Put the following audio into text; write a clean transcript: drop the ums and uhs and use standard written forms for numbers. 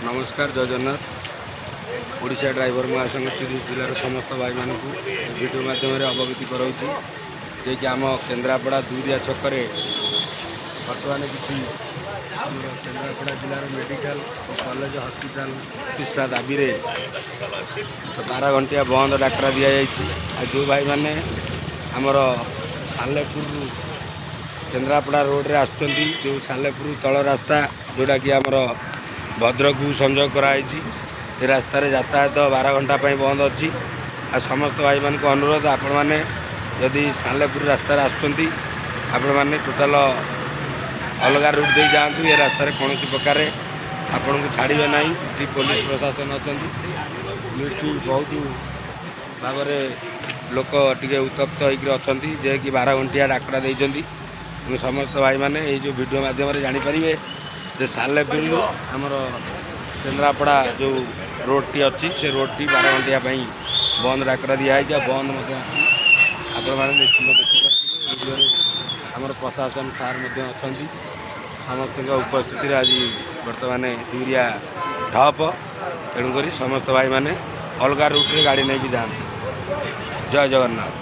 ନମସ୍କାର, ଜୟ ଜଗନ୍ନାଥ। ଓଡ଼ିଶା ଡ୍ରାଇଭର ମହାସଂଘ 30 ଜିଲ୍ଲାର ସମସ୍ତ ଭାଇମାନଙ୍କୁ ଏ ଭିଡ଼ିଓ ମାଧ୍ୟମରେ ଅବଗତି କରାଉଛି ଯେ କି ଆମ କେନ୍ଦ୍ରାପଡ଼ା ଦୁରିଆ ଛକରେ ବର୍ତ୍ତମାନ କିଛି ଆମର କେନ୍ଦ୍ରାପଡ଼ା ଜିଲ୍ଲାର ମେଡ଼ିକାଲ ଓ କଲେଜ, ହସ୍ପିଟାଲ ପ୍ରତିଷ୍ଠା ଦାବିରେ 12 ଘଣ୍ଟିଆ ବନ୍ଦ ଡାକରା ଦିଆଯାଇଛି। ଆଉ ଯେଉଁ ଭାଇମାନେ ଆମର ସାଲେପୁରରୁ କେନ୍ଦ୍ରାପଡ଼ା ରୋଡ଼ରେ ଆସୁଛନ୍ତି, ଯେଉଁ ସାଲେପୁର ତଳ ରାସ୍ତା, ଯେଉଁଟାକି ଆମର ଭଦ୍ରକକୁ ସଂଯୋଗ କରାହେଇଛି, ଏ ରାସ୍ତାରେ ଯାତାୟାତ 12 ଘଣ୍ଟା ପାଇଁ ବନ୍ଦ ଅଛି। ଆଉ ସମସ୍ତ ଭାଇମାନଙ୍କୁ ଅନୁରୋଧ, ଆପଣମାନେ ଯଦି ସାଲେପୁର ରାସ୍ତାରେ ଆସୁଛନ୍ତି, ଆପଣମାନେ ଟୋଟାଲ ଅଲଗା ରୁଟ୍ ଦେଇ ଯାଆନ୍ତୁ। ଏ ରାସ୍ତାରେ କୌଣସି ପ୍ରକାରେ ଆପଣଙ୍କୁ ଛାଡ଼ିବେ ନାହିଁ। ଏଠି ପୋଲିସ ପ୍ରଶାସନ ଅଛନ୍ତି। ଏଠି ବହୁତ ଭାବରେ ଲୋକ ଟିକେ ଉତ୍ତପ୍ତ ହେଇକରି ଅଛନ୍ତି, ଯିଏକି 12 ଘଣ୍ଟିଆ ଡାକରା ଦେଇଛନ୍ତି। ତେଣୁ ସମସ୍ତ ଭାଇମାନେ ଏଇ ଯେଉଁ ଭିଡ଼ିଓ ମାଧ୍ୟମରେ ଜାଣିପାରିବେ ଯେ ସାଲେପୁରରୁ ଆମର କେନ୍ଦ୍ରାପଡ଼ା ଯେଉଁ ରୋଡ଼ଟି ଅଛି, ସେ ରୋଡ଼ଟି 12 ଘଣ୍ଟିଆ ପାଇଁ ବନ୍ଦ ଡାକରା ଦିଆହେଇଛି ଆଉ ବନ୍ଦ ମଧ୍ୟ ଅଛି। ଆପଣମାନେ ନିଶ୍ଚିନ୍ତ ଦେଖିପାରୁଥିବେ ଭିଡ଼ିଓରେ, ଆମର ପ୍ରଶାସନ ସାର୍ ମଧ୍ୟ ଅଛନ୍ତି। ସମସ୍ତଙ୍କ ଉପସ୍ଥିତିରେ ଆଜି ବର୍ତ୍ତମାନ ଦୁରିଆ ଠପ୍। ତେଣୁକରି ସମସ୍ତ ଭାଇମାନେ ଅଲଗା ରୁଟ୍ରେ ଗାଡ଼ି ନେଇକି ଯାଆନ୍ତୁ। ଜୟ ଜଗନ୍ନାଥ।